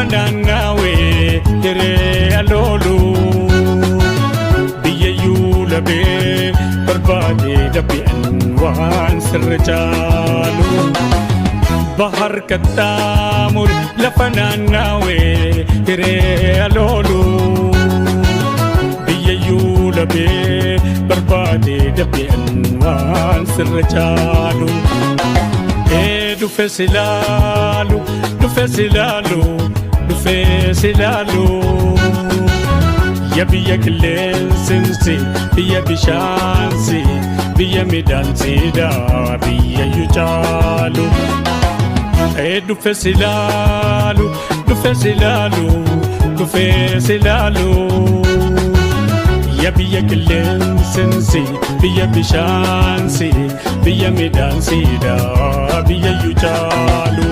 Lafa naannawee hiree aloolu biyya yuulabee barbaadee dabbi'an waan sirra caalu. Bahar qaxxaamur lafa naannawee hiree aloolu biyya yuulabee barbaadee dabbi'an waan sirra caalu. Ee dhufe silaalu, dhufe silaalu, dhufe silaalu. Ya biyya qilleensinsi, biyya bishaansi, biyya midhaansiidha, biyya yucaalu. Ee dhufe silaalu, dhufe silaalu, dhufe silaalu. Ya biyya qilleensinsi, biyya bishaansi, biyya midhaansiidha, biyya yucaalu.